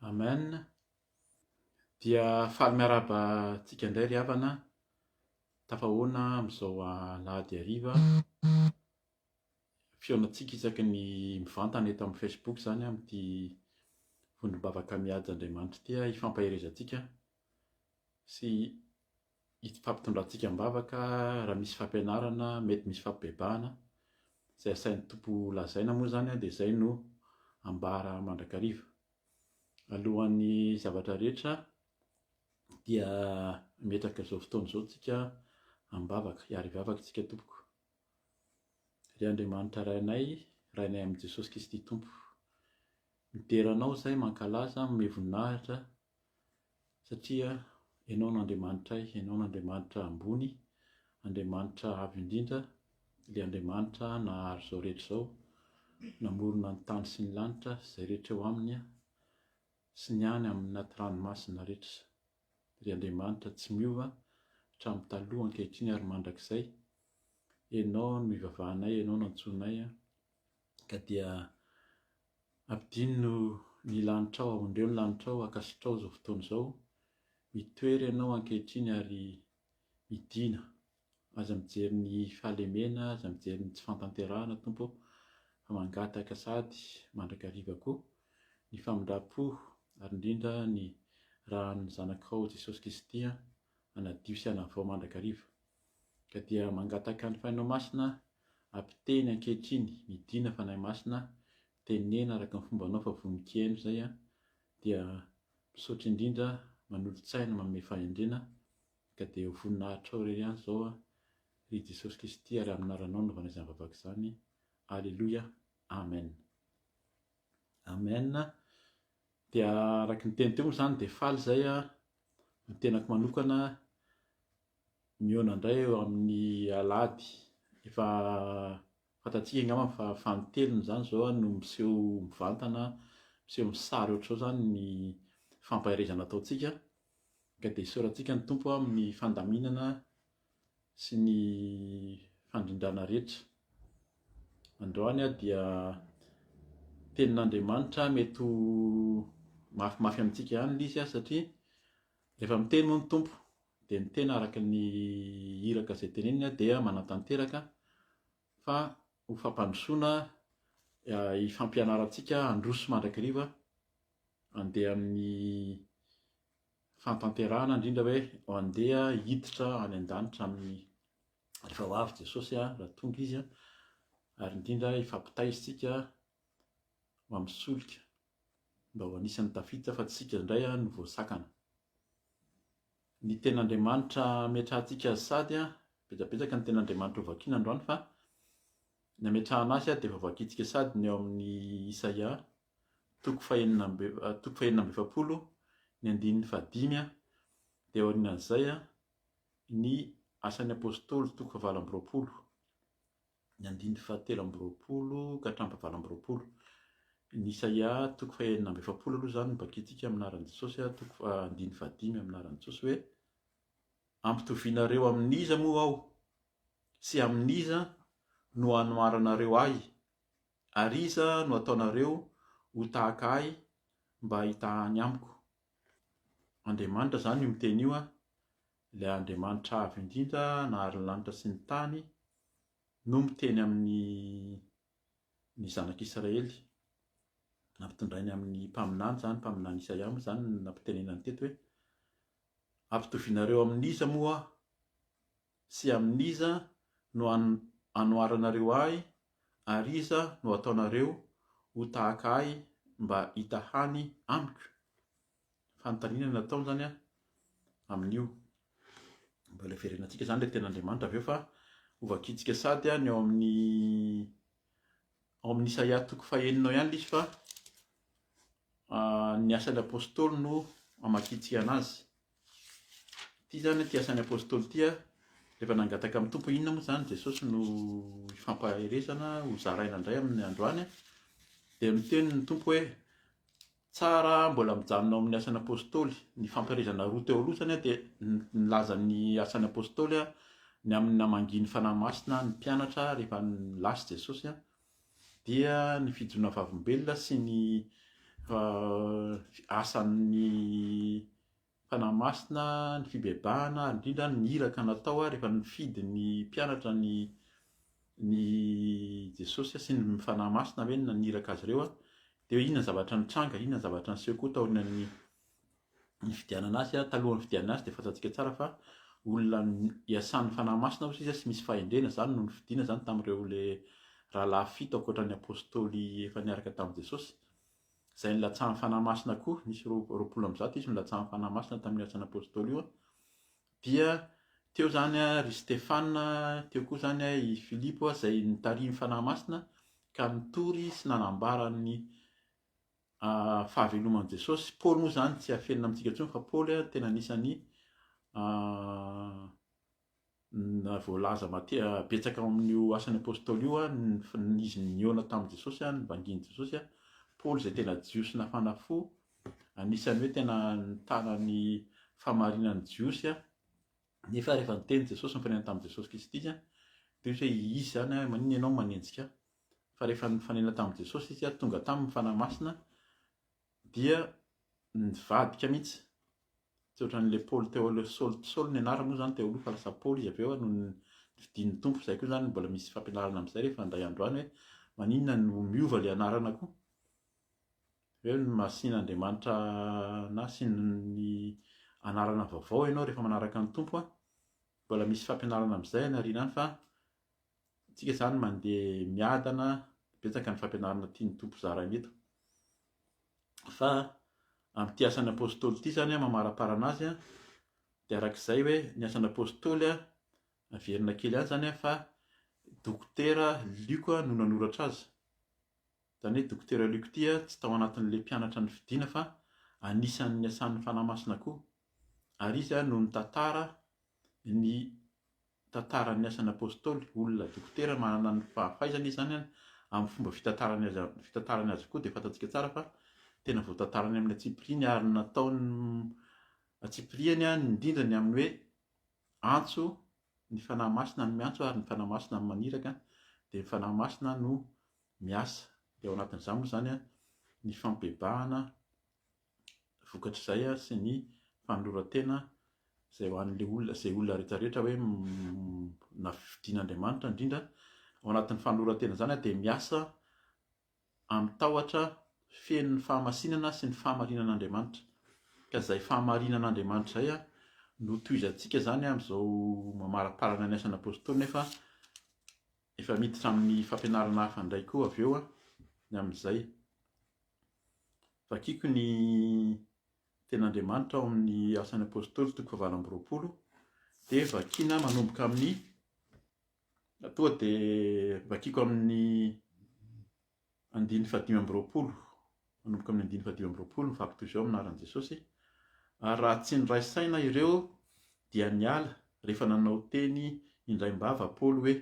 Amen. Dia faly miarahaba antsika indray ry havana, tafahoana amin'izao alahady hariva. Fihaonantsika isaky ny mivantana eto amin'ny Facebook izany amin'ity vondrom-bavaka mihaja Andriamanitra ity hifampaherezantsika sy hifampitondrantsika am-bavaka raha misy fampianarana, mety misy fampibebahana, izay asain'ny Tompo lazaina moa izany dia izay no ambara mandrakariva. Alohan'ny zavatra rehetra dia metraka izao fotoana izao tsika am-bavaka, hiara-hivavaka tsika tompoko. Ry Andriamanitra Rainay, Rainay amin'i Jesosy Kristy Tompo, midera Anao izahay, mankalaza, manome voninahitra satria Ianao no Andriamanitray, Ianao no Andriamanitra ambony, Andriamanitra avo indrindra, ilay Andriamanitra nahary izao rehetra izao, namorona ny tany sy ny lanitra, izay rehetra eo aminy sy ny any amin'ny anaty ranomasina rehetra. Ry Andriamanitra tsy miova hatramin'ny taloha, ankehitriny ary mandrakizay, Ianao no ivavahanay, Ianao no antsoinay, ka dia Ampidino ny lanitrao, aondreo ny lanitrao, ankasitrao izao fotoana izao. Mitoera ianao ankehitriny ary midina. Aza mijery ny fahalemena, aza mijery ny tsy fahatanterahana Tompo ô, fa mangataka sady mandrakariva koa ny famindram-po ary indrindra ny ran'ny Zanakao Jesosy Kristy hanadio sy hanavao mandrakariva. Ka dia mangataka ny Fanahinao Masina Ampiteny ankehitriny, midina Fanahy Masina, tenena araka ny fombanao fa vonon-kihaino izay an, dia misaotra indrindra manolo-tsaina manome fahendrena, ka dia ho voninahitrao irery ihany izao an, ry Jesosy Kristy ary amin'ny anaranao no anaovana izany vavaka izany, Aleloia, Amen. Amen. Dia araka ny teny teo moa izany dia faly izay an, ny tenako manokana Mihaona indray eo amin'ny alahady. Efa fantatsika angamba fa fanintelony izany izao no miseho mivantana, miseho amin'ny sary ohatr'izao izany ny fampaherezana ataontsika. Ka dia isaorantsika ny Tompo amin'ny fandaminana sy ny fandrindrana rehetra. Androany aho dia tenin'Andriamanitra mety ho mafimafy amintsika ihany ilay izy satria rehefa miteny moa ny Tompo dia ny tena araka ny iraka izay teneniny dia manatanteraka fa ho fampandrosoana hifampianarantsika handroso mandrakariva handeha amin'ny fahatanterahana indrindra hoe handeha hiditra any an-danitra amin'ny rehefa ho avy Jesosy raha tonga izy ary indrindra hifampitaiza isika ho amin'ny solika mba ho anisan'ny tafiditra fa tsy isika indray no voasakana. Ny tenin'Andriamanitra ametrahantsika azy sady, betsabetsaka ny tenin'Andriamanitra hovakiana androany fa ny ametrahana azy dia efa voakintsika sady ny ao amin'ny Isaia toko fahenina amby toko fahenina amby 40 ny andininy fahadimy dia aorianan'izay ny Asan'ny Apostoly toko fahavalo amby 20. ny andininy fahatelo 23 ka hatramin'ny fahavalo 28. Ny Isaia toko fahenina amby 40 aloha izany no vakintsika amin'ny anaran'i Jesosy, toko andininy fahadimy amin'ny anaran'i Jesosy hoe Ampitovianareo amin'iza moa aho sy amin'iza no anoharanareo ahy ary iza no ataonareo ho tahaka ahy mba hitahany amiko? Andriamanitra izany io miteny io, Ilay Andriamanitra Avo Indrindra nahary ny lanitra sy ny tany no miteny amin'ny ny zanak'Israely. Nampitondrainy amin'ny mpaminany izany, mpaminany Isaia moa izany no nampitenenany teto hoe, Ampitovianareo amin'iza moa aho? Sy amin'iza no anoharanareo ahy ary iza no ataonareo ho tahaka ahy mba hitahany amiko? Fanontaniana nataony izany amin'io. Mbola hiverenantsika izany ilay tenin'Andriamanitra avy eo fa hovakintsika sady ny ao amin'ny ao amin'ny Isaia toko fahenina ao ihany ilay izy fa ny asan'ny apostoly no hamakintsika anazy. Ity izany ity asan'ny apostoly ity rehefa nangataka amin'ny Tompo inona moa izany Jesosy no hifampaherezana ho zaraina indray amin'ny androany dia miteny ny Tompo hoe Tsara mbola mijanona ao amin'ny Asan'ny Apostoly. Ny fampielezana roa teo aloha izany dia nilaza ny Asan'ny Apostoly ny amin'ny namangian'ny Fanahy Masina ny mpianatra rehefa lasa Jesosy dia ny fijoroana vavolombelona sy ny asan'ny Fanahy Masina, ny fibebahana ary indrindra ny iraka natao rehefa nifidy ny mpianatra ny ny Jesosy sy ny Fanahy Masina ve no naniraka azy ireo dia hoe inona ny zavatra nitranga, inona ny zavatra niseho koa taorian'ny nifidianana azy. Talohan'ny fidianana azy dia fantatsika tsara fa olona iasan'ny Fanahy Masina hozy izy sy misy fahendrena izany no nifidiana izany tamin'ireo le rahalahy fito ankoatra ny apostoly efa niaraka tamin'i Jesosy. Izay nilatsahan'ny Fanahy Masina koa, nisy 120 izy nilatsahan'ny Fanahy Masina tamin'io asan'ny apostoly io. Dia teo izany ry Stefana, teo koa izany i Filipo izay nitarihin'ny Fanahy Masina ka nitory sy nanambara ny fahaveloman'i Jesosy. Paoly moa izany tsy afenina amintsika intsony fa Paoly tena anisan'ny voalaza betsaka ao amin'io asan'ny apostoly io, izy nihaona tamin'i Jesosy, nivangian'i Jesosy. Paoly izay tena Jiosy nafana fo, anisan'ny hoe tena nitana ny fahamarinan'ny Jiosy, nefa rehefa niteny Jesosy, nifanena tamin'i Jesosy Kristy izy, dia hoy izy hoe izy izany, maninona ianao manenjika ahy? Fa rehefa nifanena tamin'i Jesosy izy, tonga taminy ny Fanahy Masina, dia nivadika mihitsy. Tsy ohatran'ilay Paoly teo aloha, Saoly, Saoly ny anarany moa izany teo aloha fa lasa Paoly izy avy eo noho ny nofidin'ny Tompo. Izay koa izany mbola misy fampianarana amin'izay rehefa indray andro any hoe maninona no miova ilay anarana koa. Hoe nasian'Andriamanitra na asiany anarana vaovao ianao rehefa manaraka ny Tompo. Mbola misy fampianarana amin'izay any aoriana any fa Tsika zany mandeha miadana, betsaka ny fampianarana tian'ny Tompo zaraina eto. Fa amin'ity asan'ny Apostoly ity zany mamaraparana azy dia arak'izay hoe ny asan'ny Apostoly averina kely ihany zany fa Dokotera Lioka no nanoratra azy. Izany hoe Dokotera Lioka ity tsy tao anatin'ilay mpianatra nofidina fa anisan'ny niasan'ny Fanahy Masina koa. Ary izy no nitantara ny tantaran'ny asan'ny Apostoly, olona dokotera manana ny fahafaizana izy izany amin'ny fomba fitantarany azy fitantarany azy koa dia fantatsika tsara fa tena voatantarany amin'ny antsipiriany ary nataony antsipiriany indrindra ny amin'ny hoe antso ny Fanahy Masina no miantso ary ny Fanahy Masina no maniraka dia ny Fanahy Masina no miasa dia ao anatin'izany moa izany ny fampibebahana vokatr'izay sy ny fanoloran-tena izay ho an'ilay olona, izay olona rehetra rehetra hoe nafidin'Andriamanitra indrindra ao anatin'ny fanoloran-tena izany dia miasa amin'ny tahotra feno ny fahamasinana sy ny fahamarinan'Andriamanitra. Ka izay fahamarinan'Andriamanitra izay no tohizantsika izany amin'izao mamaraparana ny asan'ny Apostoly nefa efa miditra amin'ny fampianarana hafa indray koa avy eo ny amin'izay. Vakiko ny Tenin'Andriamanitra ao amin'ny Asan'ny Apostoly toko fahavalo amby 20 dia vakiana manomboka amin'ny tonga dia vakiko amin'ny andininy faha-25 manomboka amin'ny andininy faha-25 mivaky toy izao amin'ny anaran'i Jesosy ary raha tsy niray saina ireo dia niala rehefa nanao teny indraim-bava Paoly hoe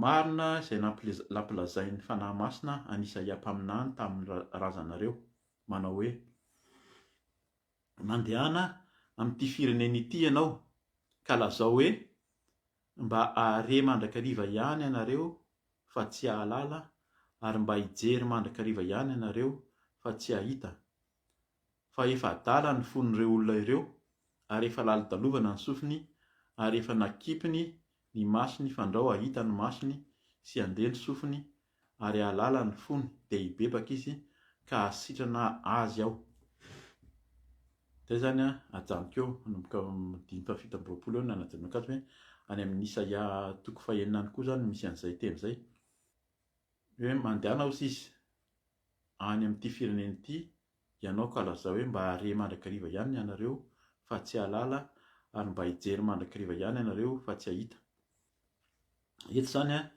Marina izay nampilazain'ny Fanahy Masina an'i Isaia mpaminany tamin'ny razanareo, manao hoe, Mandehana amin'ity firenena ity ianao, ka lazao hoe, Mba hahare mandrakariva ihany ianareo fa tsy hahalala, ary mba hijery mandrakariva ihany ianareo fa tsy hahita. Fa efa adala ny fon'ireo olona ireo, ary efa lalodalovana ny sofiny, ary efa nakipiny ny masony fandrao hahita ny masony sy handre ny sofiny ary hahalala ny fony, dia hibebaka izy ka hahasitrana azy aho. Izay izany an, ajanoko eo, manomboka andininy faha-27 eo no nanajanoko azy hoe any amin'ny Isaia toko fahenina any koa izany no misy an'izay teny izay, hoe mandehana hozy izy any amin'ity firenena ity ianao ka lazao hoe mba hahare mandrakariva ihany ianareo fa tsy hahalala ary mba hijery mandrakariva ihany ianareo fa tsy hahita. Eto izany an,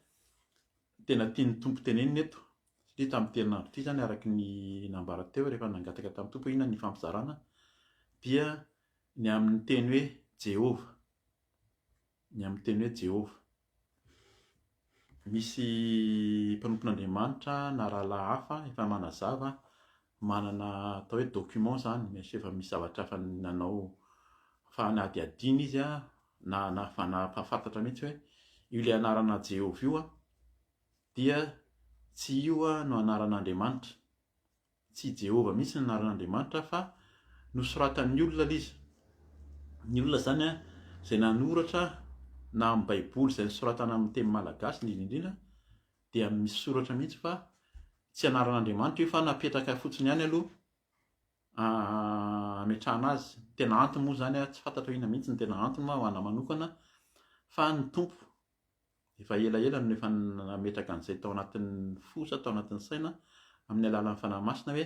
tena tian'ny Tompo tenenina eto, satria tamin'ity herinandro ity izany araka ny nambara teo rehefa nangataka tamin'ny Tompo hoe inona ny hifampizarana dia ny amin'ny teny hoe Jehovah. Ny amin'ny teny hoe Jehovah. Misy mpanompon'Andriamanitra na rahalahy hafa efa manazava, manana atao hoe document izany, misy efa misy zavatra efa nanao fanadihadiana izy na nampahafantatra mihitsy hoe io ilay anarana Jehovah io dia tsy io no anaran'Andriamanitra. Tsy Jehovah mihitsy ny anaran'Andriamanitra fa nosoratan'ny olona ilay izy. Ny olona izany izay nanoratra na amin'ny Baiboly izay nosoratana amin'ny teny malagasy indrindra indrindra dia misy soratra mihitsy fa tsy anaran'Andriamanitra io fa napetraka fotsiny ihany aloha hametrahana azy. Ny tena antony moa izany tsy fantatro inona mihitsy ny tena antony ho anà manokana fa ny Tompo efa elaela no efa nametraka an'izay tao anatin'ny fo sa tao anatin'ny saina amin'ny alalan'ny Fanahy Masina hoe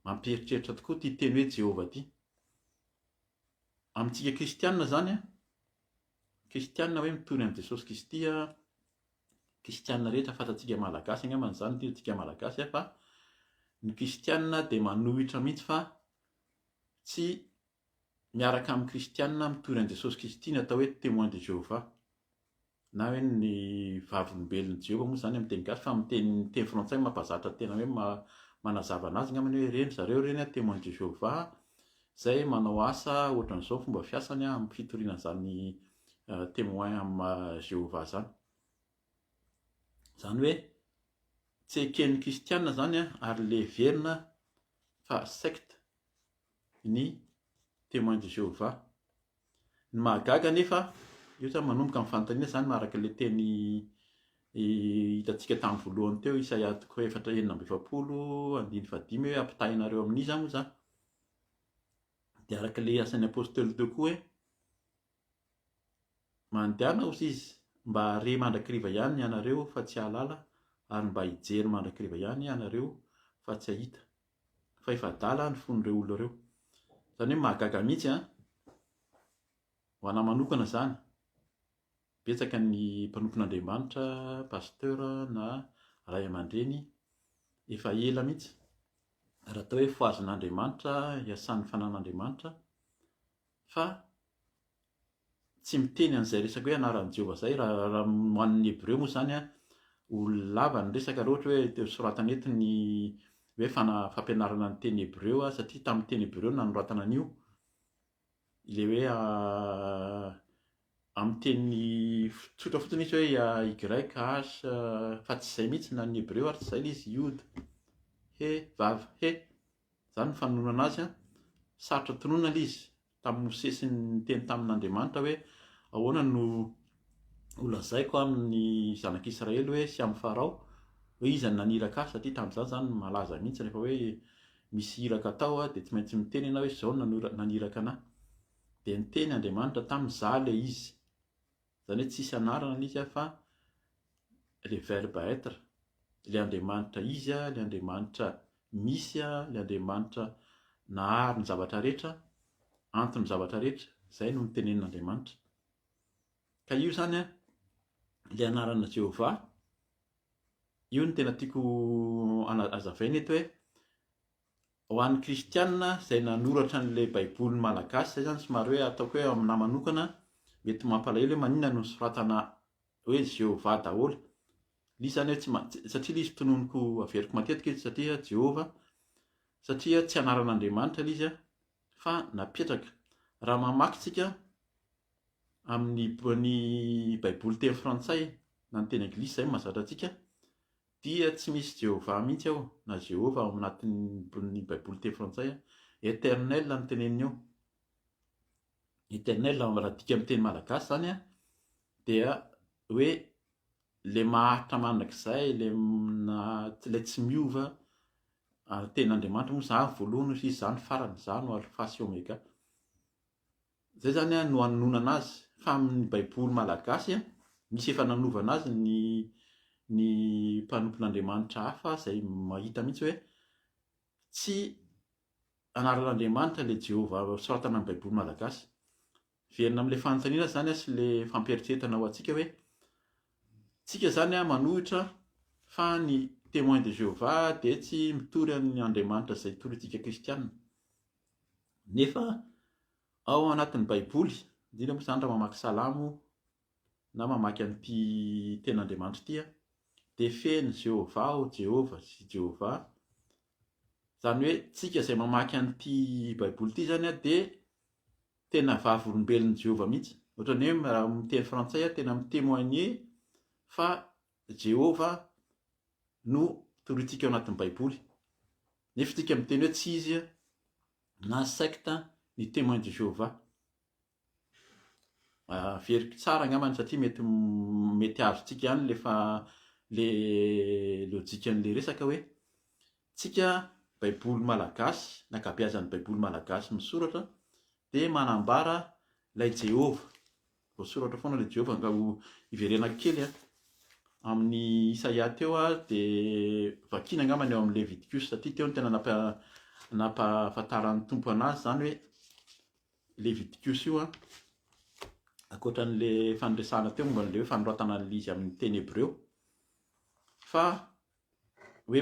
mampieritreritra tokoa ity teny hoe Jehovah ity. Amintsika kristiana izany, kristiana hoe mitory an'i Jesosy Kristy, kristiana rehetra fantatsika malagasy angambany izany ity antsika malagasy fa ny kristiana dia manohitra mihitsy fa tsy miaraka amin'ny kristiana mitory an'i Jesosy Kristy ny atao hoe témoin de Jéhovah na hoe ny vavolombelon'i Jehovah moa izany amin'ny teny gasy fa amin'ny teny teny frantsay mampazatra tena hoe manazava anazy angambany hoe ireny zareo ireny témoin de Jéhovah izay manao asa ohatran'izao fomba fiasany amin'ny fitoriana an'izany témoin amin'ny Jéhovah izany. Izany hoe tsy eken'ny kristiana izany ary le heverina fa secte ny Témoins de Jéhovah. Ny mahagaga anefa, io zany manomboka amin'ny fanontaniana izany araka ilay teny hitantsika tamin'ny voalohany teo, Isaia toko efatra 46 andininy fahadimy hoe ampitahainareo amin'iza moa izany? Dia araka ilay asan'ny Apôstôly teo koa hoe Mandehana hozy izy, mba hahare mandrakariva ihany ianareo fa tsy hahalala, ary mba hijery mandrakariva ihany ianareo fa tsy hahita. Fa efa adala ny fon'ireo olona ireo. Izany hoe mahagaga mihitsy an! Ho anà manokana izany, betsaka ny mpanompon'Andriamanitra, pasteur na ray aman-dreny efa ela mihitsy, raha atao hoe fohazin'Andriamanitra, iasan'ny fanan'Andriamanitra, fa tsy miteny an'izay resaka hoe anaran'i Jehovah izay, raha raha ho an'ny Hebreo moa izany an, ho lava ny resaka raha ohatra hoe soratana eto ny hoe fana fampianarana ny teny Hebreo satria tamin'ny teny Hebreo no nanoratana an'io, ilay hoe amin'ny teny tsotra fotsiny izy hoe YH fa tsy izay mihitsy na ny Hebreo ary tsy izay ilay izy, Yod, He, Vav, He. Izany ny fanononana azy an! Sarotra tononina ilay izy. Tamin'i Mosesy niteny tamin'Andriamanitra hoe, Ahoana no holazaiko amin'ny zanak'Israely hoe sy amin'i Farao hoe iza no naniraka ahy? Satria tamin'izany izany malaza mihitsy rehefa hoe misy iraka atao dia tsy maintsy miteny ianao hoe izao no naniraka anà. Dia niteny Andriamanitra taminy, Izaho ilay izy. Izany hoe tsisy anarana ilay izy fa le verbe être, ilay Andriamanitra izy, ilay Andriamanitra misy, ilay Andriamanitra nahary ny zavatra rehetra, anton'ny zavatra rehetra, izay no notenenin'Andriamanitra. Ka io izany ilay anarana Jehovah, io no tena tiako hazavaina eto hoe Ho an'ny kristiana izay nanoratra an'ilay baiboly malagasy izay zany somary hoe ataoko hoe aminahy manokana mety mampalahelo hoe maninona no nosoratana hoe Jehovah daholo ilay izy zany hoe tsy satria ilay izy tononiko averiko matetika izy satria Jehovah satria tsy anaran'Andriamanitra ilay izy fa napetraka raha mamaky tsika amin'ny ny baiboly teny frantsay na ny teny anglisy izay no mahazatra antsika Dia tsy misy Jehovah mihitsy ao, na Jehovah ao anatin'ny baiboly teny frantsay, Eternel no teneniny eo. Eternel raha adika amin'ny teny malagasy izany dia hoe le maharitra mandrakizay, le le tsy miova, ary tenin'Andriamanitra moa za voalohany hoy izy, za no farany, za no Alpha sy Omega. Zay zany no anononana azy fa amin'ny baiboly malagasy misy efa nanovana azy ny ny mpanompon'Andriamanitra hafa zay mahita mihitsy hoe tsy anaran'Andriamanitra le Jehovah soratana amin'ny baiboly malagasy. Miverina amin'ilay fanontaniana zany sy le fampieritrertana ho antsika hoe tsika zany manohitra fa ny témoin de Jehovah dia tsy mitory an'ny Andriamanitra izay torintsika kristiana. Nefa ao anatin'ny Baiboly, indrindra moa izany raha mamaky Salamo na mamaky an'ity Tenin'Andriamanitra ity, dia feno Jehovah ao, Jehovah sy Jehovah. Izany hoe tsika izay mamaky an'ity Baiboly ity izany dia tena vavolombelon'i Jehovah mihitsy. Ohatran'ny hoe raha miteny frantsay aho, tena mi-témoigner fa Jehovah no torintsika ao anatin'ny Baiboly. Nefa tsika miteny hoe tsy izy na secte ny Témoins de Jéhovah. Averiko tsara angambany satria mety mety azontsika ihany le fa le lojikan'le resaka hoe tsika baiboly malagasy, ny ankabeazan'ny baiboly malagasy misoratra dia manambara ilay Jehovah. Voasoratra foana ilay Jehovah. Nga ho hiverenako kely a amin'ny Isaia teo a dia vakiana angamba ny ao amin'ny Levitikosy satria teo no tena nampa nampahafantaran'ny Tompo anazy izany hoe Levitikosy io an, ankoatra an'le faniresahana teo momba an'le hoe fanoratana an'le izy amin'ny teny hebreo, fa hoe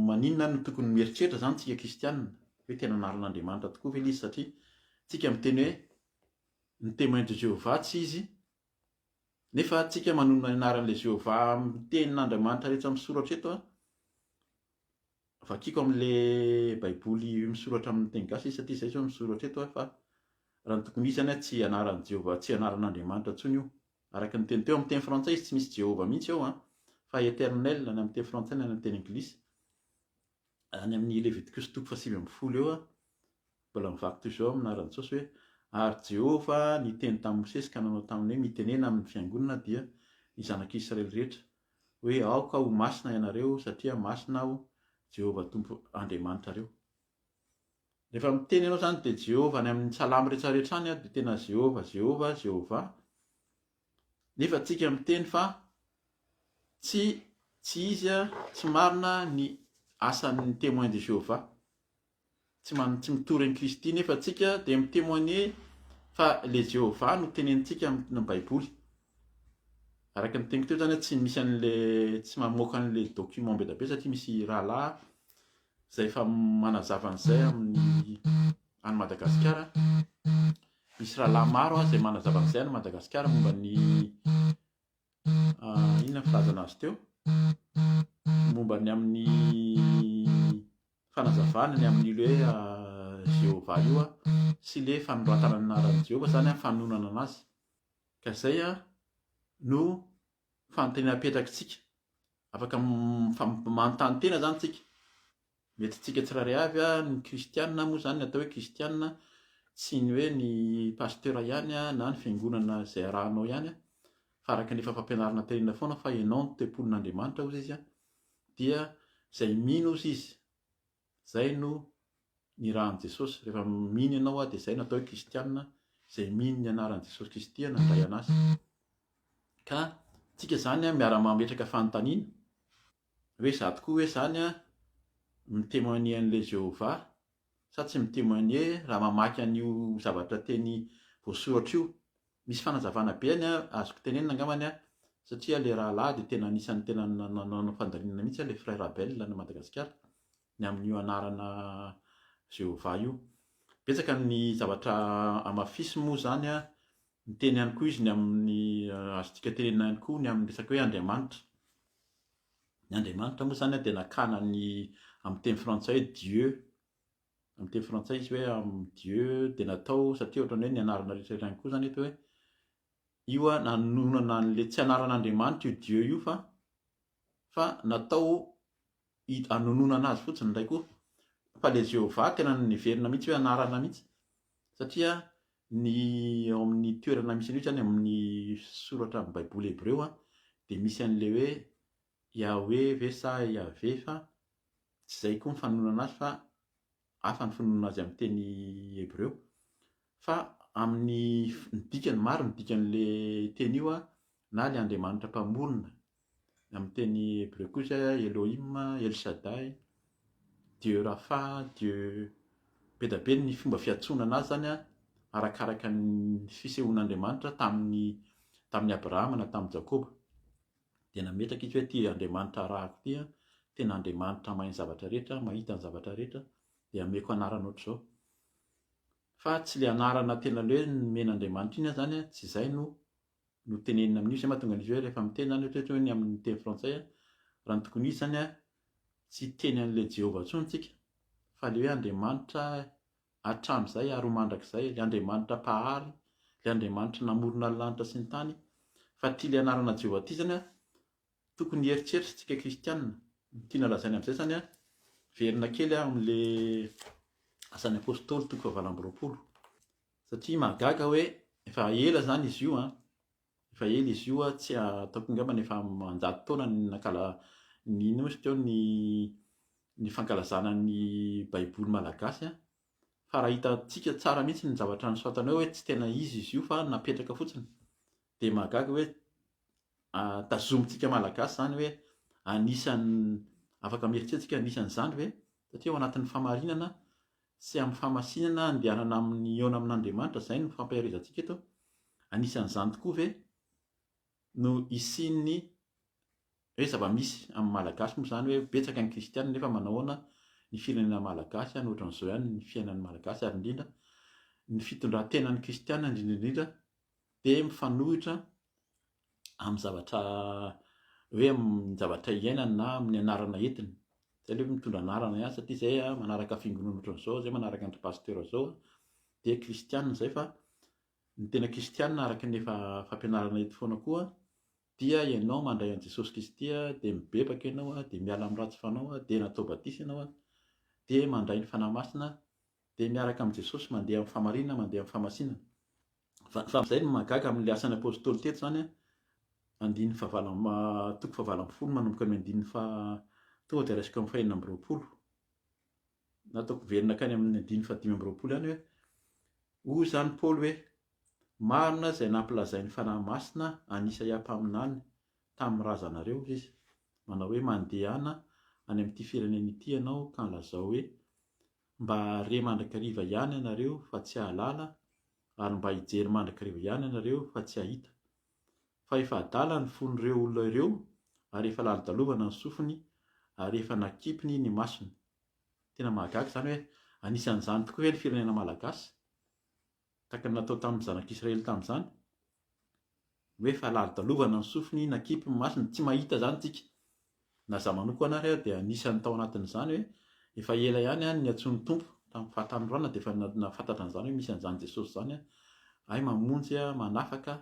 maninona no tokony mieritreritra zany tsika kristianina hoe tena anaran'Andriamanitra tokoa ve le izy satria tsika miteny hoe ny témoin de Jéhovah tsy izy nefa tsika manonona ny anaran'le Jéhovah amin'ny tenin'Andriamanitra rehetra misoratra eto an, Vakiko amin'le baiboly misoratra amin'ny teny gasy izy satria izay zao misoratra eto fa raha ny tokony hisy any tsy anaran'i Jehovah tsy anaran'Andriamanitra intsony io. Araka ny teny teo amin'ny teny frantsay izy tsy misy Jehovah mihitsy eo an fa Eternel na amin'ny teny frantsay na amin'ny teny anglisy. Any amin'ny Levitikosy toko faha-19 eo mbola mivaky toy izao amin'ny anaran'i Jesosy hoe ary Jehovah niteny tamin'i Mosesy ka nanao taminy hoe mitenena amin'ny fiangonana dia ny zanak'Israely rehetra hoe, Aoka ho masina ianareo, satria masina Aho, Jehovah Tompo Andriamanitrareo. Rehefa miteny ianao izany dia Jehovah any amin'ny salamo rehetrarehetra any dia tena Jehovah, Jehovah, Jehovah. Nefa tsika miteny fa tsy tsy izy, tsy marina ny asan'ny témoin de Jehovah. Tsy man, tsy mitory an'i Kristy nefa tsika dia mi-témoigner fa le Jehovah no tenenintsika amin'ny baiboly. Araka ny teniko teo zany tsy misy an'le tsy mamoaka an'le document be dia be satria misy rahalahy izay efa manazava an'izay amin'ny any Madagasikara. Misy rahalahy maro izay manazava an'izay any Madagasikara momba ny Inona ny filazana azy teo? Momba ny amin'ny fanazavana ny amin'io hoe Jehovah io sy ilay fanoratana ny anaran'i Jehovah izany fanononana anazy. Ka izay no fanontaniana apetrakitsika. Afaka manontany tena izany tsika. Mety tsika tsirairay avy, ny kristiana moa izany, ny atao hoe kristiana tsy ny hoe ny pasteur ihany na ny fiangonana izay arahanao ihany fa araka ny efa fampianarana tenenina foana fa ianao no tempolin'Andriamanitra hozy izy dia izay mino hozy izy izay no nirahan'i Jesosy, rehefa mino ianao dia izay no atao hoe kristiana, izay mino ny anaran'i Jesosy Kristy nandray an'azy. Ka tsika izany miara-mametraka fanontaniana Hoe za tokoa hoe zany an mi-temoigner an'ilay Jehovah sa tsy mi-temoigner raha mamaky an'io zavatra teny voasoratra io. Misy fanazavana be any an, azoko tenenina angambany an, satria ilay rahalahy dia tena anisan'ny tena nanao fandalinana mihitsy an, ilay Frère Abel any Madagasikara, ny amin'io anarana Jehovah io. Betsaka ny zavatra hamafisiny moa izany an, niteny ihany koa izy ny amin'ny, azontsika tenenina ihany koa ny amin'ny resaka hoe Andriamanitra. Ny Andriamanitra moa izany dia nakana ny amin'ny teny frantsay hoe Dieu. Amin'ny teny frantsay izy hoe Dieu dia natao satria ohatran'ny hoe ny anarana rehetra ihany koa izany eto hoe io nanonona an'ilay tsy anaran'Andriamanitra io Dieu io fa fa natao hanononana azy fotsiny indray koa. Fa ilay Jehovah tena neverina mihitsy hoe anarana mihitsy satria Ny ao amin'ny toerana misy an'io izany amin'ny soratra amin'ny baiboly hebreo dia misy an'ilay hoe Yahweh ve sa Yahveh fa tsy izay koa ny fanononana azy fa hafa ny fanononana azy amin'ny teny hebreo fa amin'ny ny dikany maro ny dikan'ilay teny io na ilay Andriamanitra mpamorona Amin'ny teny hebreo kosa Elohim, El Shaddai, Dieu Rapha, Dieu be dia be ny fomba fiantsoana anazy izany arakaraka ny fisehoan'Andriamanitra tamin'ny tamin'i Abrahama na tamin'i Jakoba. Dia nametraka izy hoe ity Andriamanitra arahako ity tena Andriamanitra mahay ny zavatra rehetra, mahita ny zavatra rehetra, dia ameko anarana ohatr'izao. Fa tsy ilay anarana tena ilay hoe nomen'Andriamanitra iny izany, tsy izay no no tenenina amin'io, izay mahatonga an'izy hoe rehefa miteny izany ohatra hoe ny amin'ny teny frantsay raha ny tokony ho izy izany tsy hiteny an'ilay Jehovah intsony tsika fa ilay hoe Andriamanitra hatramin'izay ary ho mandrakizay, ilay Andriamanitra mpahary, ilay Andriamanitra namorona ny lanitra sy ny tany, fa ity ilay anarana Jehovah ity izany tokony hieritreritra isika kristiana, ny tiana lazaina amin'izay izany. Hiverina kely aho amin'le Asan'ny Apostoly toko fahavalo amby 20. Satria mahagaga hoe efa ela izany izy io an, efa ela izy io an, tsy ataoko angambany efa aman-jato taona ny nankala ny inona moa izy teo ny ny fankalazana ny baiboly malagasy an, fa raha hitantsika tsara mihitsy ny zavatra nosoratana eo hoe tsy tena izy izy io fa napetraka fotsiny dia mahagaga hoe tazomintsika malagasy izany hoe anisan'ny afaka mieritreritra isika anisan'izany ve satria ao anatin'ny famarinana sy amin'ny fahamasinana andehanana amin'ny hihaona amin'Andriamanitra izay no fampaherezantsika eto anisan'izany tokoa ve no hisian'ny hoe zava-misy amin'ny malagasy moa izany hoe betsaka ny kristiana nefa manahoana ny firenena malagasy any ohatran'izao ihany ny fiainan'ny malagasy ary indrindra ny fitondran-tenan'ny kristiana indrindra indrindra dia mifanohitra amin'ny zavatra hoe amin'ny zavatra iainany na amin'ny anarana entiny. Zay aloha mitondra anarana ihany satria zay manaraka fiangonana ohatran'izao, zay manaraka an-dry pasteur zao dia kristiana zay fa ny tena kristiana araka ny efa fampianarana eto foana koa dia ianao mandray an'i Jesosy Kristy dia mibebaka ianao dia miala amin'ny ratsy fanao dia natao batisa ianao dia mandray ny Fanahy Masina dia miaraka amin'i Jesosy mandeha amin'ny fahamarinana mandeha amin'ny fahamasinana. Fa izay no mahagaga amin'ilay asan'ny apostoly teto izany an, andininy fahavalo amby, toko fahavalo ambin'ny folo manomboka amin'ny andininy faha, tonga dia raisiko amin'ny fahenina amby 20, na ataoko miverina hankany amin'ny andininy fahadimy amby 20 ihany hoe, hoy izany Paoly hoe, marina izay nampilazain'ny Fanahy Masina an'i Isaia mpaminany tamin'ny razanareo, hoy izy, manao hoe, mandehana any amin'ity firenena ity ianao ka lazao hoe, Mba hahare mandrakariva ihany ianareo fa tsy hahalala, ary mba hijery mandrakariva ihany ianareo fa tsy hahita. Fa efa adala ny fon'ireo olona ireo, ary efa lalodalovana ny sofiny, ary efa nakipiny ny masony. Tena mahagaga izany hoe anisan'izany tokoa ve ny firenena malagasy? Tahaka ny natao tamin'ny zanak'Israely tamin'izany? Hoe efa lalodalovana ny sofiny, nakipy ny masony, tsy mahita izany tsika. Na za manokana ary dia anisan'ny tao anatin'izany hoe efa ela ihany aho niantsoan'ny Tompo tamin'ny fahatanorana dia efa nahafantatra an'izany hoe misy an'izany Jesosy izany ahy mamonjy manafaka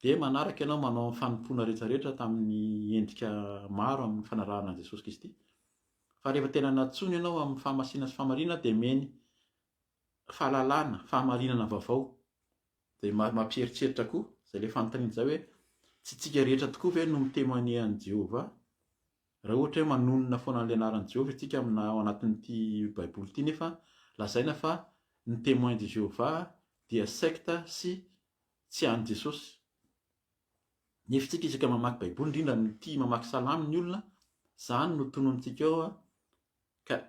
dia manaraka ianao manao ny fanompoana rehetra rehetra tamin'ny endrika maro amin'ny fanarahana an'i Jesosy Kristy. Fa rehefa tena nantsoina ianao amin'ny fahamasinana sy fahamarinana dia omeny fahalalana, fahamarinana vaovao. Dia mampieritreritra koa izay ilay fanontaniana izay hoe, tsy isika rehetra tokoa ve no mi-témoigner an'i Jehovah? Raha ohatra hoe manonona foana an'ilay anaran'i Jehovah isika amina ao anatin'ity Baiboly ity nefa lazaina fa ny Témoins de Jéhovah dia secte sy tsy an'i Jesosy. Nefa isika isaka mamaky Baiboly, indrindra mitia mamaky Salamo ny olona, izany no tononintsika ao Ka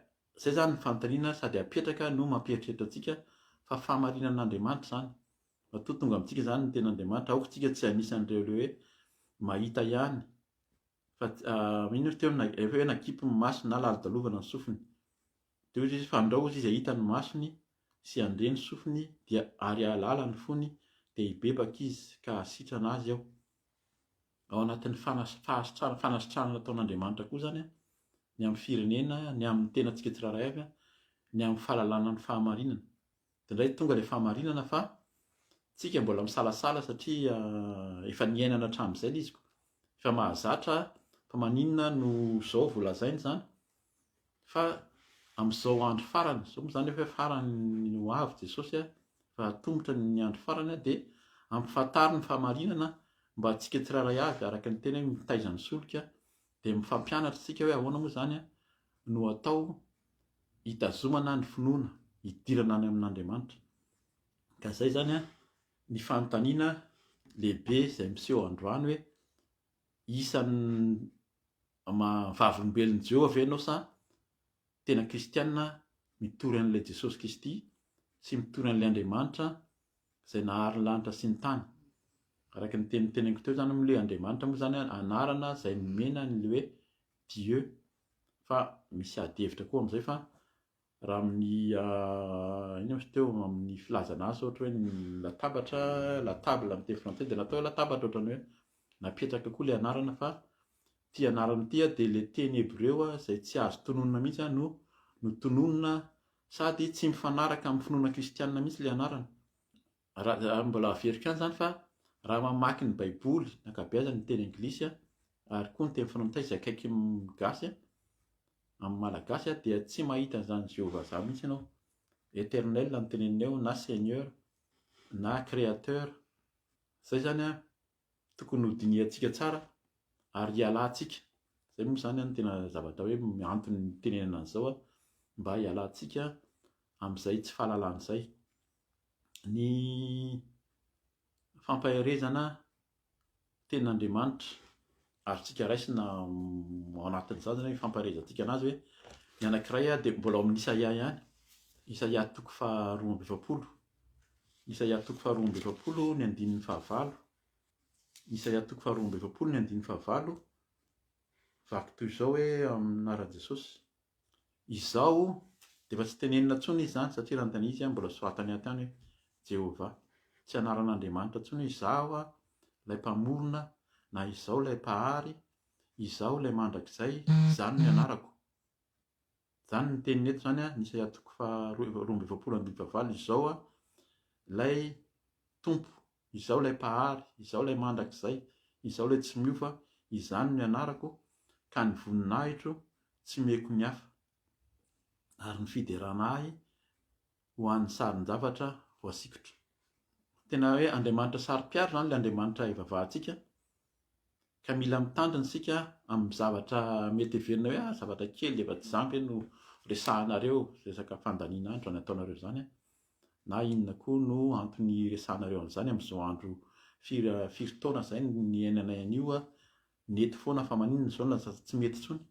zay zany ny fanontaniana sady apetraka no mampieritreritra antsika fa fahamarinan'Andriamanitra izany. Matoa tonga amintsika izany ny tenin'Andriamanitra, aoka isika tsy anisan'ireo le hoe mahita ihany fa inona izy teo efa hoe nakipy ny masony na lalodalovana ny sofiny. Dia hoy izy fandrao hozy izy hahita ny masony sy handre ny sofiny dia ary hahalala ny fony dia hibebaka izy ka hahasitrana azy aho. Ao anatin'ny fanasitranana ataon'Andriamanitra koa izany ny amin'ny firenena, ny amin'ny tenantsika tsirairay avy, ny amin'ny fahalalana ny fahamarinana. Indraindray tonga ilay fahamarinana fa tsika mbola misalasala satria efa niainana hatramin'izay ilay izy ko. Efa mahazatra fa maninona no izao vao lazaina izany? Fa amin'izao andro farany, izao moa izany efa hoe farany ho avy Jesosy, efa atomotra ny andro farany dia ampifantaro ny fahamarinana mba antsika tsirairay avy araka ny teny hoe mitaiza ny solika dia mifampianatra isika hoe ahoana moa izany no atao hitazomana ny finoana, hidirana any amin'Andriamanitra. Ka izay izany ny fanontaniana lehibe izay miseho androany hoe isan'ny vavolombelon'i Jehovah ve ianao sa tena kristiana mitory an'ilay Jesosy Kristy sy mitory an'ilay Andriamanitra izay nahary ny lanitra sy ny tany? Araka ny teny noteneniko teo izany moa ilay Andriamanitra moa izany anarana izay nomena an'ilay hoe Dieu fa misy ady hevitra koa amin'izay fa Raha amin'ny inona moa teo amin'ny filazana azy ohatra hoe ny latabatra, la table amin'ny teny frantsay dia natao hoe latabatra ohatran'ny hoe napetraka koa ilay anarana fa ity anarana ity dia ilay teny hebreo izay tsy azo tononina mihitsy no notononina sady tsy mifanaraka amin'ny finoana kristianina mihitsy ilay anarana. Raha mbola averiko ihany izany fa raha mamaky ny baiboly ny ankabeazany ny teny anglisy ary koa ny teny frantsay izay akaiky ny gasy. Amin'ny Malagasy dia tsy mahita an'izany Jehovah izany mihitsy ianao. Eternel no teneniny eo na Seigneur na Créateur. Izay izany an, tokony ho dinihantsika tsara ary hialantsika. Izay moa izany no tena zavatra hoe antony nitenenana an'izao an, mba hialantsika amin'izay tsy fahalalana izay. Ny fampaherezana tenin'Andriamanitra azontsika raisina ao anatin'izany zany hoe fampaherezantsika anazy hoe ny anankiray dia mbola ao amin'ny Isaia ihany, Isaia toko faharoa amby 40, Isaia toko faharoa amby 40 ny andininy fahavalo, Isaia toko faharoa amby 40 ny andininy fahavalo, vaky toy izao hoe amin'ny anaran'i Jesosy. Izao dia efa tsy tenenina intsony izy izany satria raha ny tena izy mbola soratany ato ihany hoe Jehovah. Tsy anaran'Andriamanitra intsony hoe izaho ilay mpamorona na izaho ilay mpahary, izaho ilay mandrakizay, izany ny anarako. Izany ny teniny eto izany, ny Isaia toko faha 42 andininy fahavalo, izao ilay Tompo, izaho ilay Mpahary, izaho ilay Mandrakizay, izaho ilay tsy miova, izany no anarako, ka ny voninahitro tsy omeko ny hafa, ary ny fiderana ahy ho an'ny sarin-javatra voasikotra. Tena hoe Andriamanitra saro-piaro izany ilay Andriamanitra ivavahantsika, Ka mila mitandrina isika amin'ny zavatra mety heverina hoe ah zavatra kely dia efa tsy izany ve no resahanareo, resaka fandaniana andro izany ataonareo izany an, na inona koa no antony hiresahanareo an'izany amin'izao andro firy firy taona izay niainanay an'io an, nety foana fa maninona izao no lasa tsy mety intsony,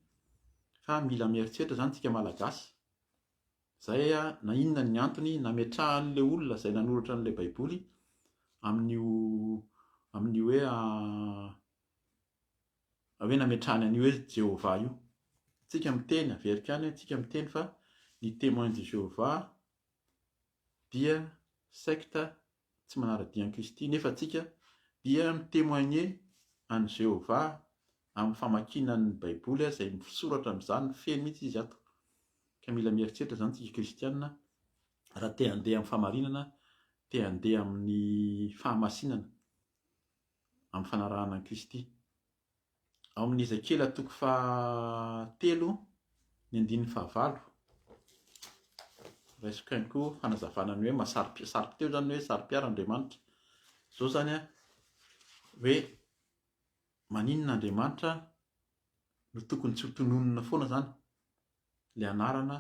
fa mila mieritreritra izany isika Malagasy. Zay a, na inona ny antony nametrahan'ilay olona izay nanoratra an'ilay baiboly amin'io amin'io hoe hoe nametrahany an'io hoe Jehovah io. Tsika miteny, averiko ihany hoe tsika miteny fa ny Témoins de Jéhovah dia secte tsy manara-dia an'i Kristy nefa tsika dia mi-témoigner an'i Jéhovah amin'ny famakiana ny baiboly izay misoratra amin'izany feno mihitsy izy ato. Ka mila mieritreritra izany tsika kristiana raha te handeha amin'ny fahamarinana, te handeha amin'ny fahamasinana, amin'ny fanarahana an'i Kristy. Ao amin'ny Ezekiela toko fahatelo ny andininy fahavalo. Raisiko ihany koa fanazavana ny hoe mahasaro- saro-piteo izany ny hoe saro-piaro Andriamanitra. Izao izany an, hoe maninona Andriamanitra no tokony tsy ho tononina foana izany ilay anarana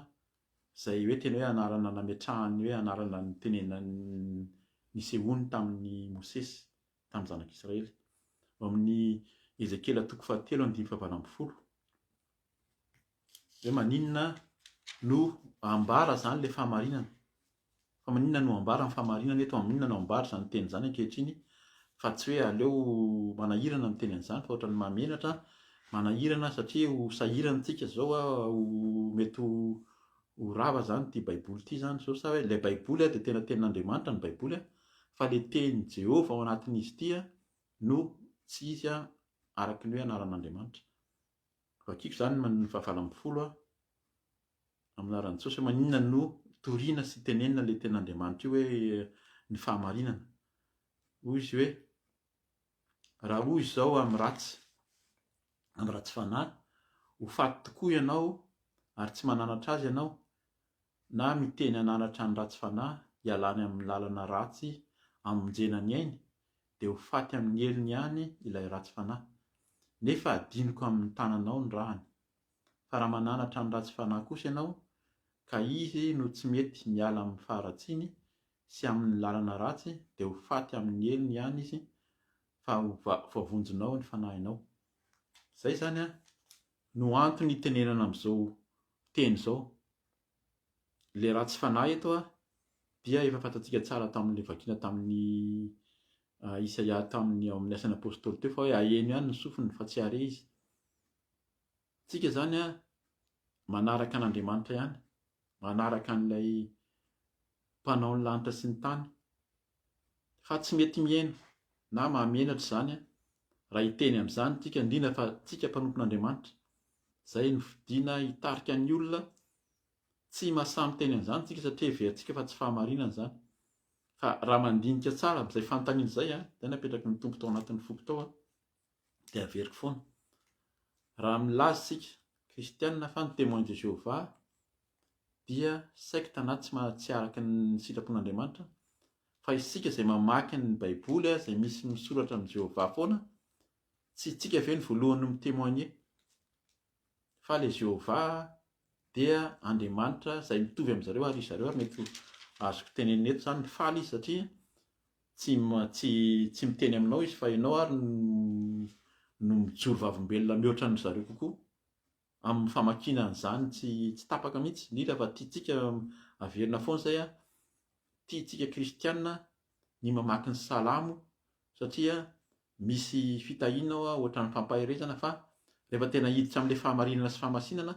izay hoe tena hoe anarana nametrahany hoe anarana nitenenany nisehoany tamin'i Mosesy tamin'ny zanak'Israely. Ao amin'ny Ezekiela toko fahatelo andininy fahavalo ambin'ny folo hoe maninona no ambara izany ilay fahamarinana? Fa maninona no ambara ny fahamarinana eto? Maninona no ambara izany teny izany ankehitriny? Fa tsy hoe aleo manahirana miteny an'izany fa ohatran'ny mahamenatra, manahirana satria ho sahirana tsika izao, ho mety ho ho rava izany ity baiboly ity izany izao sa hoe ilay baiboly dia tena tenin'Andriamanitra ny baiboly fa ilay tenin'i Jehovah ao anatin'izy ity no tsy izy araka ny hoe anaran'Andriamanitra. Vakiko izany ny fahavalo 12 amin'ny anaran'i Jesosy hoe maninona no torina sy tenenina ilay tenin'Andriamanitra io hoe ny fahamarinana. Hoy izy hoe raha hoy izao amin'ny ratsy amin'ny ratsy fanahy, ho faty tokoa ianao ary tsy mananatra azy ianao, na miteny hananatra ny ratsy fanahy hialany amin'ny lalana ratsy hamonjena ny ainy, dia ho faty amin'ny helony ihany ilay ratsy fanahy. Nefa hadinoko amin'ny tananao ny rahany. Fa raha mananatra ny ratsy fanahy kosa ianao, ka izy no tsy mety miala amin'ny faharatsiany sy amin'ny lalana ratsy, dia ho faty amin'ny helony ihany izy, fa ho voavonjinao ny fanahinao. Izay izany no antony itenenana amin'izao teny izao. Ilay ratsy fanahy eto dia efa fantatsika tsara tamin'ilay vakiana tamin'ny Isaia tamin'ny ao amin'ny asan'ny apostoly teo fa hoe aheno ihany ny sofiny fa tsy hare izy. Tsika izany manaraka an'Andriamanitra ihany, manaraka an'ilay mpanao ny lanitra sy ny tany fa tsy mety mihaino na mahamenatra izany raha hiteny amin'izany tsika, indrindra fa tsika mpanompon'Andriamanitra izay nofidina hitarika ny olona, tsy mahasahy miteny an'izany tsika satria heverintsika fa tsy fahamarinana izany. Fa raha mandinika tsara amin'izay fanontaniana izay, izay napetraky ny Tompo tao anatin'ny foko tao, dia averiko foana. Raha milaza isika, Kristianina fa ny Témoins de Jéhovah dia secte na tsy tsy araka ny sitrapon'Andriamanitra fa isika izay mamaky ny Baiboly izay misy misoratra amin'i Jéhovah foana, tsy isika ve no voalohany no mi-témoigner fa le Jéhovah dia Andriamanitra izay mitovy amin'zareo ary zareo ary mety ho azoko tenenina eto izany, faly izy satria tsy tsy tsy miteny aminao izy fa ianao ary no mijoro vavolombelona mihoatra an'ny zareo kokoa amin'ny famakiana an'izany tsy tsy tapaka mihitsy, indrindra fa tiantsika averina foana izay an, tiantsika kristiana ny mamaky ny salamo satria misy fitahiana ao ohatran'ny fampaherezana fa rehefa tena hiditra amin'ilay fahamarinana sy fahamasinana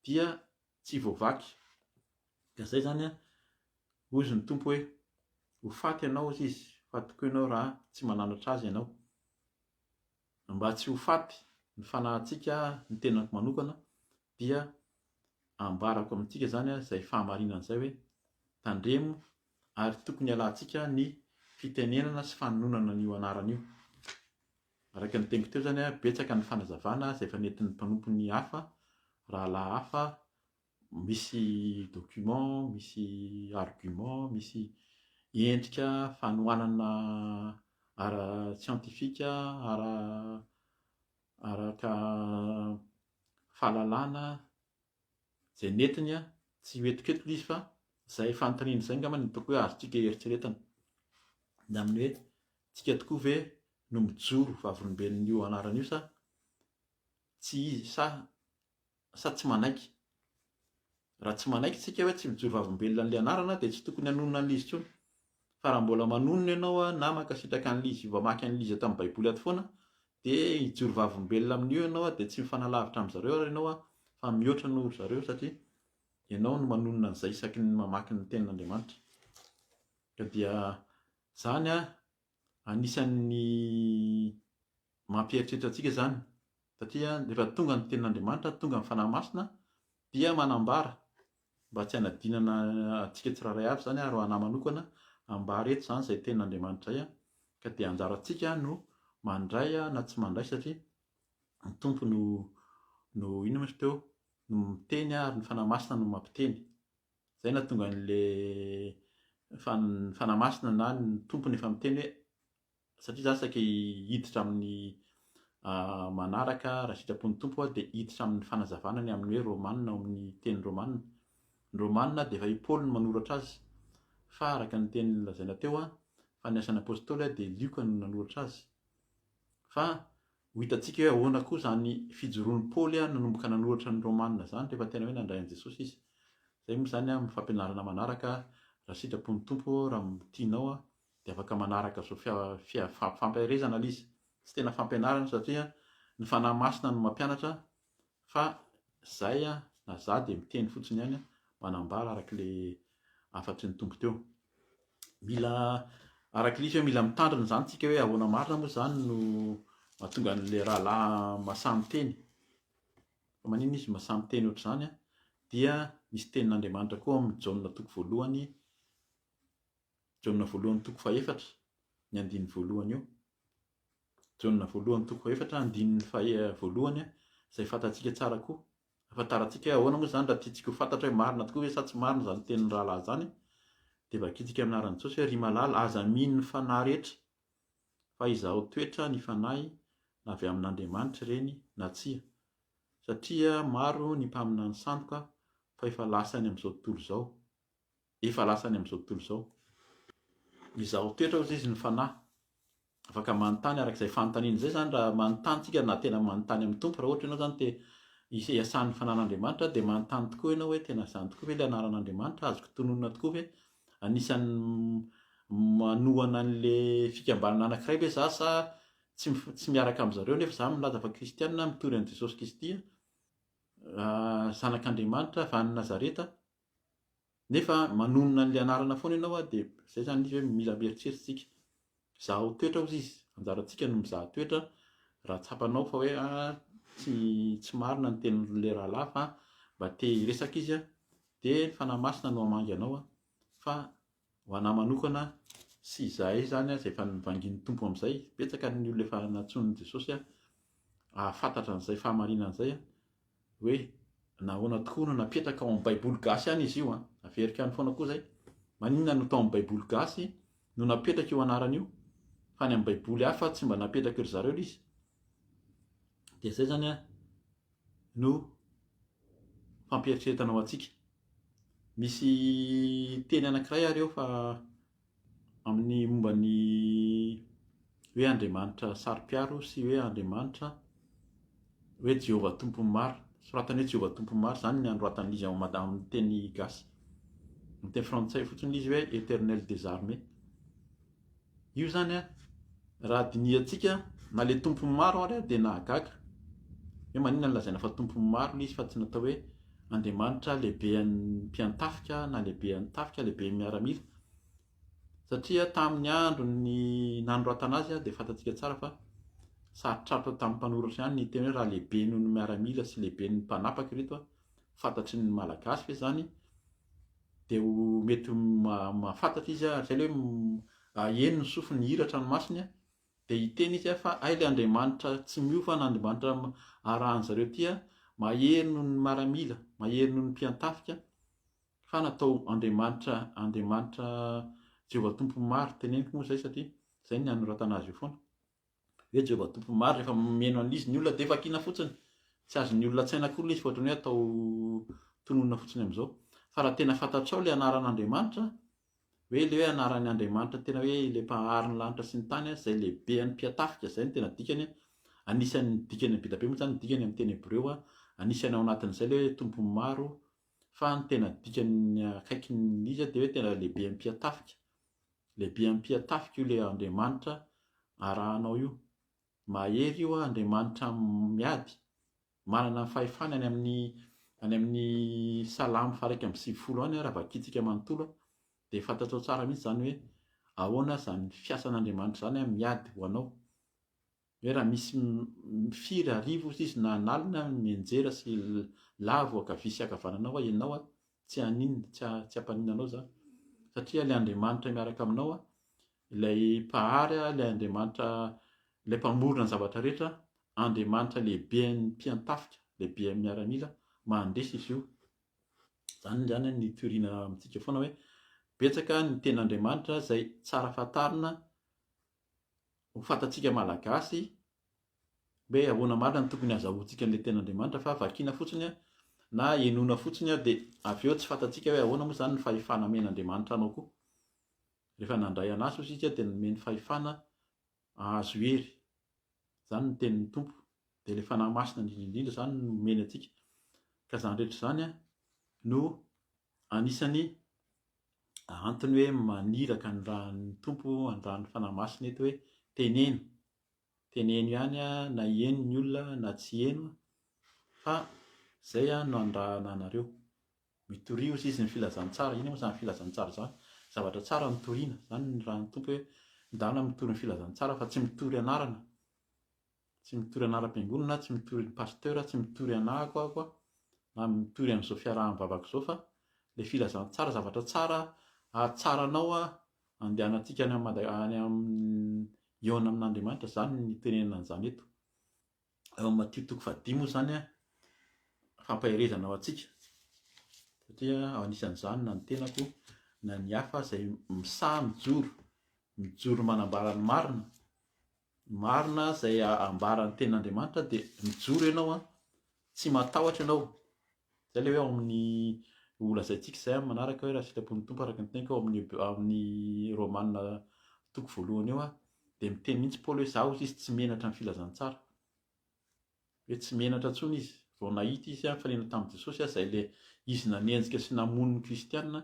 dia tsy voavaky. Ka izay izany an, hozy ny Tompo hoe, ho faty ianao hozy izy, fa tokoa ianao raha tsy mananatra azy ianao. Mba tsy ho faty ny fanahintsika, ny tenako manokana, dia ambarako amintsika izany izay fahamarinana izay hoe, tandremo ary tokony hialantsika ny fitenenana sy fanononana an'io anarana io. Araka ny teniko teo izany, betsaka ny fanazavana izay efa nentin'ny mpanompony hafa, rahalahy hafa, misy document, misy argument, misy endrika fanohanana ara-tsiantifika, ara araka fahalalana izay nentiny, tsy ho entiko eto ilay izy fa izay fanontaniana izay angamba no hitako hoe azontsika eritreretana. Ny amin'ny hoe tsika tokoa ve no mijoro vavolombelon'io anarana io sa tsy izy sa sa tsy manaiky? Raha tsy manaiky tsika hoe tsy mijoro vavolombelona an'ilay anarana dia tsy tokony hanonona an'ilay izy intsony. Fa raha mbola manonona ianao na mankasitraka an'ilay izy mamaky an'ilay izy ato amin'ny baiboly ato foana dia hijoro vavolombelona amin'io ianao dia tsy mifanalavitra amin-dry zareo ary ianao fa mihoatra noho ry zareo satria ianao no manonona an'izay isaky ny mamaky ny tenin'Andriamanitra. Ka dia izany anisan'ny mampieritreritra antsika izany satria rehefa tonga ny tenin'Andriamanitra, tonga ny Fanahy Masina dia manambara mba tsy hanadinana antsika tsirairay avy izany ary ho anà manokana ambara eto izany izay tenin'Andriamanitra izay ka dia anjarantsika no mandray na tsy mandray satria ny Tompo no no inona moa izy teo no miteny ary ny Fanahy Masina no mampiteny. Izay nahatonga an'le Fanahy Masina na ny Tompony efa miteny hoe satria za saika hiditra amin'ny manaraka raha sitrapon'ny Tompo aho dia hiditra amin'ny fanazavana ny amin'ny hoe Romana ao amin'ny teny Romana. Ny Romana dia efa i Paoly no manoratra azy fa araka ny teny nolazaina teo fa ny asan'ny Apostoly dia Lioka no nanoratra azy. Fa ho hitantsika hoe ahoana koa izany fijoroan'i Paoly nanomboka nanoratra ny Romana izany rehefa tena hoe nandray an'i Jesosy izy. Izay moa izany amin'ny fampianarana manaraka raha sitrapon'ny Tompo raha tianao dia afaka manaraka izao fampaherezana ilay izy. Tsy tena fampianarana satria ny Fanahy Masina no mampianatra fa zay na za dia miteny fotsiny ihany manambara araka ilay hafatry ny Tompo teo. Mila araka ilay izy hoe mila mitandrina izany tsika hoe ahoana marina moa izany no mahatonga an'ilay rahalahy masahy miteny. Fa maninona izy masahy miteny ohatr'izany? Dia misy tenin'Andriamanitra koa amin'ny Jaona toko voalohany Jaona voalohany toko fahefatra, ny andininy voalohany eo. Jaona voalohany toko fahefatra, andininy faha voalohany, izay fantatsika tsara koa. Ahafantarantsika hoe ahoana moa izany raha tiantsika ho fantatra hoe marina tokoa ve sa tsy marina izany tenin'ny rahalahy izany, dia vakintsika amin'ny anaran'i Jesosy hoe, Ry malala, aza mino ny fanahy rehetra, fa izahao toetra ny fanahy na avy amin'Andriamanitra ireny na tsia, satria maro ny mpaminany sandoka fa efa lasa any amin'izao tontolo izao. efa lasa any amin'izao tontolo izao. Izaho toetra hozy izy ny fanahy. Afaka manontany araka izay fanontaniana izay izany raha manontany tsika na tena manontany amin'ny Tompo raha ohatra ianao izany te hiasan'ny fanan'Andriamanitra dia manontany tokoa ianao hoe tena izany tokoa ve ilay anaran'Andriamanitra azoko tononina tokoa ve anisan'ny manohana an'le fikambanana anankiray ve za sa tsy tsy miaraka amin'zareo nefa za milaza fa kristianina mitory an'i Jesosy Kristy zanak'Andriamanitra avy any Nazareta Nefa manonona an'ilay anarana foana ianao a, dia izay izany ilay izy hoe mila mieritreritra isika. Zaho toetra hozy izy, anjarantsika no mizaha toetra, raha tsapanao fa hoe ah tsy tsy marina ny tenin'ilay rahalahy fa mba te hiresaka izy a, dia ny Fanahy Masina no hamangy anao a, fa ho anà manokana sy izahay izany izay efa nivangian'ny Tompo amin'izay, betsaka ny olona efa nantsoin'i Jesosy a, hahafantatra an'izay fahamarinana izay a. Hoe nahoana tokoa no napetraka ao amin'ny Baiboly gasy ihany izy io an? Averiko ihany foana koa izay. Maninona no tao amin'ny Baiboly gasy no napetraka io anarana io fa any amin'ny Baiboly hafa tsy mba napetraky ry zareo ilay izy? Dia izay izany an no fampieritreretana ho antsika. Misy teny anankiray ary eo fa amin'ny momba ny hoe Andriamanitra saro-piaro sy hoe Andriamanitra hoe Jehovah Tompon'ny maro. Soratany hoe Jehovah Tompon'ny maro izany ny anoratan'izy ao amin'ny teny gasy. Amin'ny teny frantsay fotsiny izy hoe Éternel des armées. Io izany an, raha dinihantsika na ilay Tompon'ny maro ary dia nahagaga. Hoe maninona no lazaina fa Tompon'ny maro ilay izy fa tsy natao hoe Andriamanitra lehiben'ny mpiantafika na lehiben'ny tafika, lehiben'ny miaramila. Satria tamin'ny andron'ny nanoratana azy dia fantatsika tsara fa sarotrarotra tamin'ny mpanoratra ihany ny hiteny hoe raha lehibe noho ny miaramila sy lehiben'ny mpanapaka ireto, fantatry ny Malagasy ve izany? Dia ho mety ho mahafantatra izy ary izay ilay hoe haheno ny sofiny, hihiratra ny masony dia hiteny izy fa hay ilay Andriamanitra tsy miova na Andriamanitra arahan-dry zareo ity mahery noho ny maramila, mahery noho ny mpiantafika fa natao Andriamanitra Andriamanitra Jehovah Tompon'ny maro, teneniko moa izay satria izay ny anoratana azy io foana. Hoe Jehovah Tompon'ny maro rehefa mino an'izy ny olona dia vakiana fotsiny. Tsy azon'ny olona an-tsaina akory ilay izy fa ohatran'ny hoe atao tononina fotsiny amin'izao. Fa raha tena fantatrao ilay anaran'Andriamanitra, hoe ilay hoe anaran'ny Andriamanitra tena hoe ilay Mpahary ny lanitra sy ny tany, izay lehiben'ny mpiatafika, izay no tena dikany, anisan'ny dikany be dia be moa izany ny dikany amin'ny teny hebreo, anisan'ny ao anatin'izay ilay hoe Tompon'ny maro, fa ny tena dikany akaikin'izy dia hoe tena lehiben'ny mpiatafika. Lehiben'ny mpiatafika io ilay Andriamanitra arahanao io. Mahery io Andriamanitra miady, manana ny fahefany any amin'ny any amin'ny Salamo faha 91 any raha vakintsika manontolo dia fantatrao tsara mihitsy izany hoe ahoana izany fiasan'Andriamanitra izany miady ho anao. Hoe raha misy firy arivo ozy izy na an'alina mianjera sy lavo ankavia sy ankavanana ao ianao tsy haninona, tsy tsy hampaninona anao izany. Satria ilay Andriamanitra miaraka aminao, ilay Mpahary, ilay Andriamanitra, ilay Mpamorona ny zavatra rehetra, Andriamanitra lehiben'ny mpiantafika, lehiben'ny miaramila, mandresy izy io. Izany izany ny toriana amintsika foana hoe betsaka ny tenin'Andriamanitra izay tsara fantarina ho fantatsika Malagasy hoe ahoana marina no tokony hazahoantsika an'ilay tenin'Andriamanitra fa vakiana fotsiny na henoina fotsiny dia avy eo tsy fantatsika hoe ahoana moa izany ny fahefana amen'Andriamanitra anao koa. Rehefa nandray an'asa hozy isika dia nomeny fahefana hahazo hery. Izany no tenin'ny Tompo. Dia ilay Fanahy Masina indrindra indrindra izany no nomeny antsika. Ka izany rehetra izany no anisan'ny antony hoe maniraka ny ran'ny Tompo, ny ran'ny Fanahy Masina eto hoe teneno, teneno ihany na heno ny olona na tsy heno fa izay no andrahana anareo. Mitoria hozy izy ny filazantsara, inona moa izany filazantsara izany? Zavatra tsara no toriana, izany ny ran'ny Tompo hoe ndana mitory ny filazantsara fa tsy mitory anarana. Tsy mitory anaram-piangonana, tsy mitory ny pasteur, tsy mitory anahako aho na mitory an'izao fiaraha-mivavaka izao fa ilay filazantsara, zavatra tsara hahatsara anao handehanantsika any Mada- any amin'ny hihaona amin'Andriamanitra, izany ny itenenana an'izany eto. Ao amin'ny Matio toko fahadimy moa izany fampaherezana ho antsika satria ao anisan'izany na ny tenako na ny hafa izay misahy mijoro, mijoro manambara ny marina, Marina izay ambaran'ny tenin'Andriamanitra dia mijoro ianao an, tsy matahotra ianao. Izay ilay hoe ao amin'ny ho lazaintsika izay amin'ny manaraka hoe raha sitrapon'ny Tompo araka ny teniko ao amin'ny amin'ny Romana toko voalohany eo an, dia miteny mihitsy Paoly hoe izaho hozy izy tsy menatra ny filazantsara. Hoe tsy menatra intsony izy. Vao nahita izy nifanena tamin'i Jesosy izay ilay izy nanenjika sy namono ny kristiana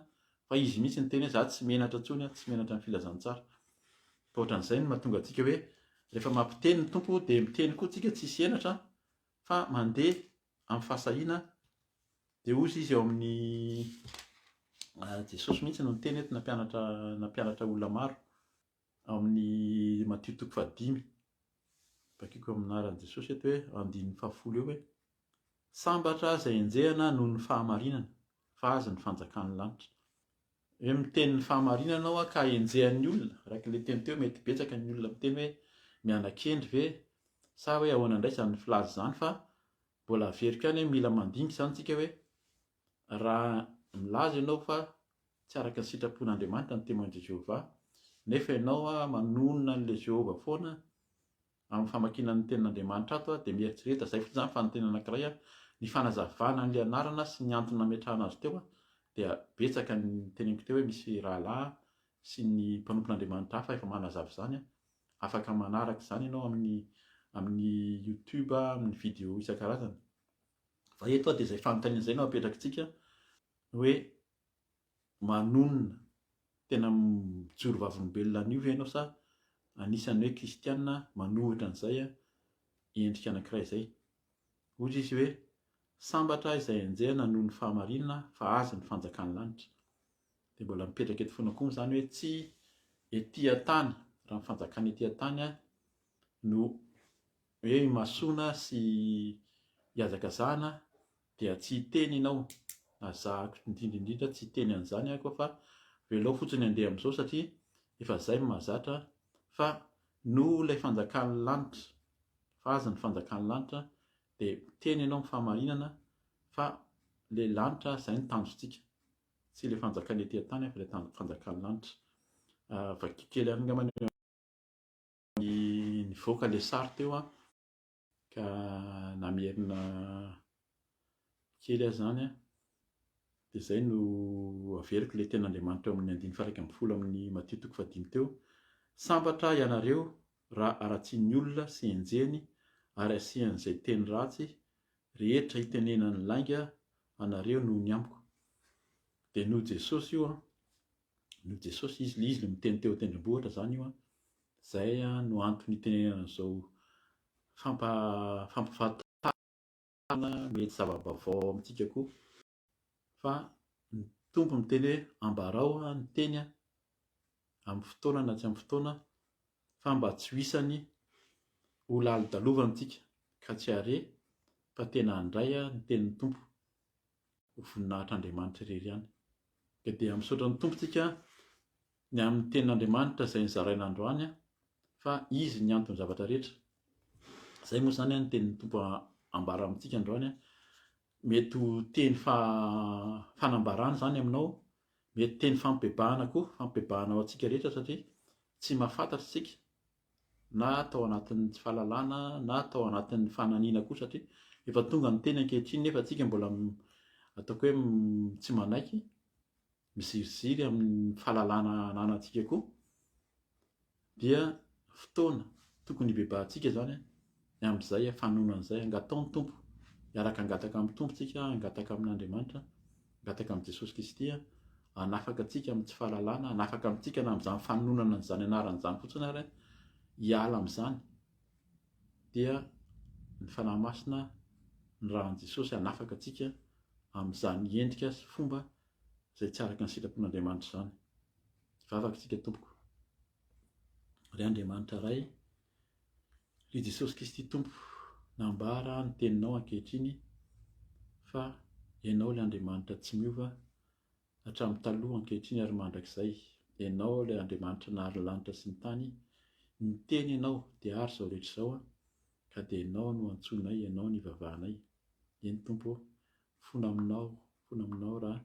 fa izy mihitsy niteny hoe za tsy menatra intsony aho, tsy menatra ny filazantsara. Fa ohatran'izay no mahatonga antsika hoe rehefa mampiteny ny Tompo dia miteny koa tsika tsisy henatra fa mandeha amin'ny fahasahiana dia hozy izy ao amin'ny Jesosy mihitsy no niteny eto nampianatra nampianatra olona maro. Ao amin'ny Matio toko fahadimy, vakiko amin'ny anaran'i Jesosy eto hoe andininy fahafolo eo hoe, Sambatra izay enjehina noho ny fahamarinana, fa azy ny fanjakan'ny lanitra. Hoe miteny ny fahamarinana aho ka enjehan'ny olona, araka ilay teny teo mety betsaka ny olona miteny hoe miana-kendry ve sa hoe ahoana indray izany filaza izany fa. Mbola averiko ihany hoe mila mandinika izany tsika hoe raha milaza ianao fa tsy araka ny sitrapon'Andriamanitra ny Témoins de Jéhovah nefa ianao manonona an'ilay Jéhovah foana amin'ny famakiana ny tenin'Andriamanitra ato dia mieritrereta, izay fotsiny izany fanontaniana anankiray, ny fanazavana an'ilay anarana sy ny antony nametrahana azy teo dia betsaka ny teneniko teo hoe misy rahalahy sy ny mpanompon'Andriamanitra hafa efa manazava izany, afaka manaraka izany ianao amin'ny amin'ny youtube, amin'ny video isan-karazany. Fa eto dia izay fanontaniana izay no apetrakitsika hoe manonona tena mijoro vavolombelona an'io ve ianao sa anisan'ny hoe kristiana manohitra an'izay endrika anankiray izay? Hoy izy hoe, Sambatra izay enjehina noho ny fahamarinana fa azy ny fanjakan'ny lanitra. Dia mbola mipetraka eto foana koa izany hoe tsy ety an-tany, raha ny fanjakana ety an-tany no hoe imasoana sy ihazakazahana dia tsy hiteny ianao, na zahako indrindra indrindra tsy hiteny an'izany aho koa fa velao fotsiny handeha amin'izao satria efa zay no mahazatra fa noho ilay fanjakan'ny lanitra fa azy ny fanjakan'ny lanitra dia miteny ianao amin'ny fahamarinana fa ilay lanitra zay no tanjontsika tsy ilay fanjakana ety an-tany fa ilay fanjakan'ny lanitra. Vakiko kely ihany angamba ny nivoaka ilay sary teo an. Ka namerina kely aho izany an, dia izay no averiko ilay tenin'Andriamanitra eo amin'ny andininy faha 11 amin'ny Matio toko fahadimy teo, Sambatra ianareo raha haratsian'ny olona sy enjehiny ary asian'izay teny ratsy rehetra itenenany lainga anareo noho ny amiko. Dia noho Jesosy io an, noho Jesosy, izy izy no miteny teo an-tendrombohitra izany io an, Izay no antony itenenana an'izao fampa fampahafantarana mety zava-baovao ao amintsika koa fa ny Tompo miteny hoe ambarao ny teny amin'ny fotoana na tsy amin'ny fotoana fa mba tsy ho isany ho lalodalovana tsika ka tsy hare fa tena handray ny tenin'ny Tompo ho voninahitr'Andriamanitra irery ihany. Ka dia misaotra ny Tompo tsika ny amin'ny tenin'Andriamanitra izay nozaraina androany fa Izy ny anton'ny zavatra rehetra. Izay moa izany ny tenin'ny Tompo ambara amintsika androany. Mety ho teny fanambarana izany aminao, mety teny fampibebahana koa, fampibebahana ho antsika rehetra satria tsy mahafantatra isika na tao anatin'ny tsy fahalalana na tao anatin'ny fananiana koa satria efa tonga ny teny ankehitriny nefa antsika mbola ataoko hoe tsy manaiky miziriziry amin'ny fahalalana ananantsika koa dia fotoana tokony hibebahantsika izany ny amin'izay fanonana izay. Angatao ny Tompo, hiaraka hangataka amin'ny Tompo tsika, hangataka amin'Andriamanitra, hangataka amin'i Jesosy Kristy hanafaka antsika amin'ny tsy fahalalana, hanafaka amintsika na amin'izany fanononana an'izany anarana izany fotsiny ary hiala amin'izany dia ny Fanahy Masina ny ràn'i Jesosy hanafaka antsika amin'izany endrika sy fomba izay tsy araka ny sitrapon'Andriamanitra izany. Hivavaka isika tompoko. Ry Andriamanitra Ray, ry Jesosy Kristy Tompo, nambara ny teninao ankehitriny fa Ianao ilay Andriamanitra tsy miova hatramin'ny taloha, ankehitriny ary mandrakizay. Ianao ilay Andriamanitra nahary ny lanitra sy ny tany. Niteny Ianao dia ary izao rehetra izao, ka dia Ianao no antsoinay, Ianao no ivavahanay. Eny Tompo ô, Fona aminao, fona aminao raha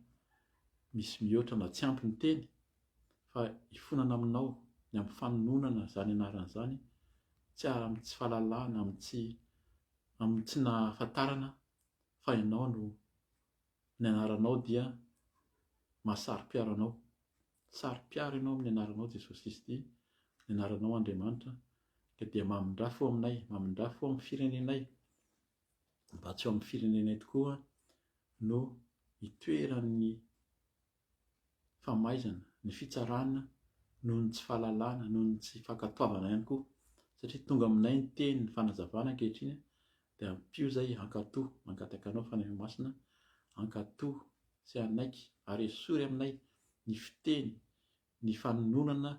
misy mihoatra na tsy ampy ny teny fa ifonana aminao ny amin'ny fanononana izany anarana izany tsy amin'ny tsy fahalalana, amin'ny tsy amin'ny tsy nahafantarana fa ianao no ny anaranao dia mahasaro-piaro anao. Saro-piaro ianao amin'ny anaranao Jesosy Kristy, ny anaranao Andriamanitra, ka dia mamindrà fo aminay, mamindrà fo amin'ny firenenay, mba tsy ao amin'ny firenenay tokoa no itoeran'ny famaizana, ny fitsarana noho ny tsy fahalalana, noho ny tsy fankatoavana ihany koa. Satria tonga aminay ny teny, ny fanazavana ankehitriny dia ampio izay hankatò, mangataka anao Fanahy Masina, hankatò sy hanaiky ary esory aminay ny fiteny, ny fanononana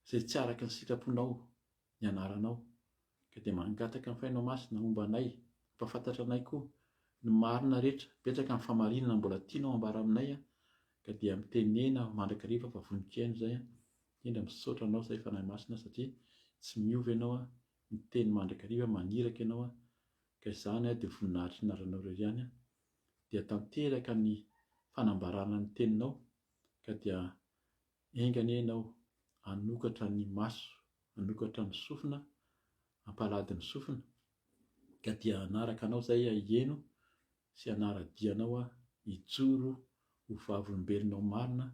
izay tsy araka ny sitraponao ny anaranao. Ka dia mangataka ny Fainao Masina homba anay, hampahafantatra anay koa ny marina rehetra, betsaka ny famarinana mbola tianao hambara aminay an, ka dia mitenena mandrakariva fa vonon-kihaino izay an, indrindra misaotra anao izay Fanahy Masina satria tsy miova ianao an, miteny mandrakariva, maniraka ianao an, Ka izany dia voninahitry ny anaranao irery ihany. Dia tanteraka ny fanambarana ny teninao ka dia enga anie ianao hanokatra ny maso, hanokatra ny sofina, hampalady ny sofina ka dia hanaraka anao izay haheno sy hanara-dia anao aho hijoro ho vavolombelonao marina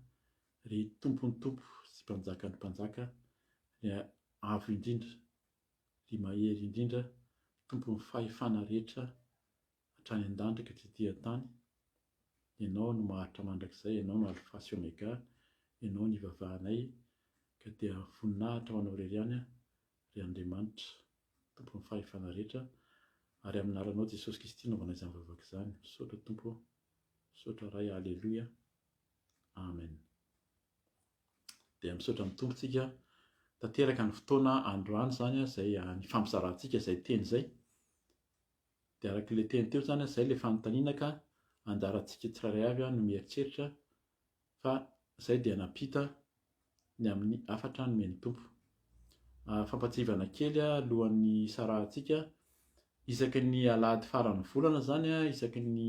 ry Tompon'ny tompo sy Mpanjakan'ny mpanjaka, ry Avo indrindra, ry Mahery indrindra, Tompon'ny fahefana rehetra hatrany an-danitra ka hatrety an-tany, Ianao no maharitra mandrakizay, Ianao no Alfa sy Omega, Ianao no ivavahanay, ka dia voninahitra ho Anao irery ihany ry Andriamanitra, Tompon'ny fahefana rehetra, ary amin'ny anaranao Jesosy Kristy anaovana izany vavaka izany. Misaotra Tompo ô, misaotra Ray, Aleloia, Amen. Dia misaotra ny Tompo tsika, tanteraka ny fotoana androany izany izay nifampizarantsika izay teny izay. Dia araka ilay teny teo izany, izay ilay fanontaniana ka anjarantsika tsirairay avy no mieritreritra fa izay dia nampita ny amin'ny hafatra nomen'ny Tompo. Fampatsiahivana kely alohan'ny hisarahantsika, isaky ny alahady faran'ny volana izany, isaky ny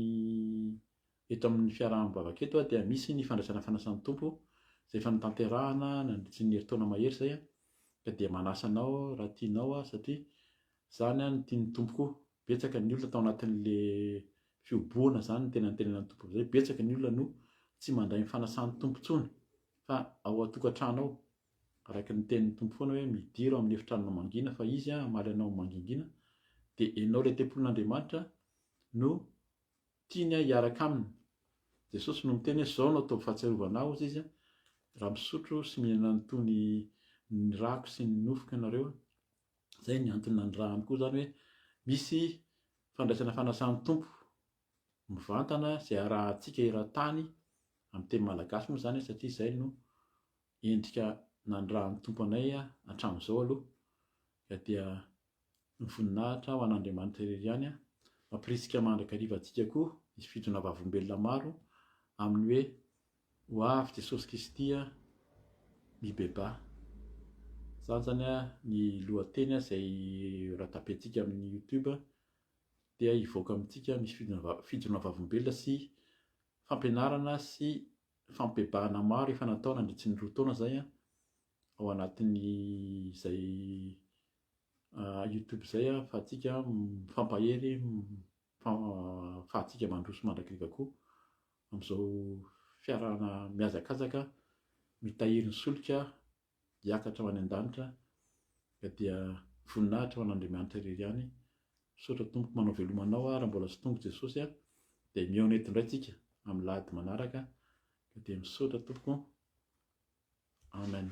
eto amin'ny fiaraha-mivavaka eto dia misy ny fandraisana fanasan'ny Tompo izay efa notanterahana nandritry ny herintaona mahery izay ka dia manasa anao raha tianao satria izany no tian'ny Tompo koa. Betsaka ny olona tao anatin'le fihobohana izany no tena nitenenan'ny Tompo amin'izay, betsaka ny olona no tsy mandray ny fanasan'ny Tompo intsony fa ao an-tokantrano ao, araka ny tenin'ny Tompo foana hoe midira ao amin'ny efitranonao mangina fa Izy hamaly anao mangingina, dia ianao ilay tempolin'Andriamanitra no tiany hiaraka aminy. Jesosy no miteny hoe izao no ataovy fahatsiarovana ahy hozy izy, raha misotro sy mihinana an'itony ny rako sy ny nofoko ianareo, izay ny antony nanirahany koa izany hoe misy fandraisana fanasan'ny Tompo mivantana izay arahantsika eran-tany amin'ny teny malagasy moa izany satria izay no endrika nanirahan'ny Tompo anay hatramin'izao aloha ka dia ny voninahitra ho an'Andriamanitra irery ihany. Mampirisika mandrakariva antsika koa hisy fijoroana vavolombelona maro amin'ny hoe ho avy Jesosy Kristy mibebaha. Izany izany ny lohateny izay raha tapentsika amin'ny youtube dia hivoaka amintsika misy fijoroana vavolombelona sy fampianarana sy fampibebahana maro efa natao nandritry ny 2 taona izay ao anatin'izay youtube izay ahafahantsika mifampahery, ahafahantsika mandroso mandrakariva koa amin'izao fiarahana mihazakazaka mitahiry ny solika hiakatra ho any an-danitra ka dia voninahitra ho an'Andriamanitra irery ihany. Misaotra Tompoko manao veloma anao aho raha mbola tsy tonga Jesosy a dia mihaona eto indray tsika amin'ny lahady manaraka ka dia misaotra Tompoko. Amen.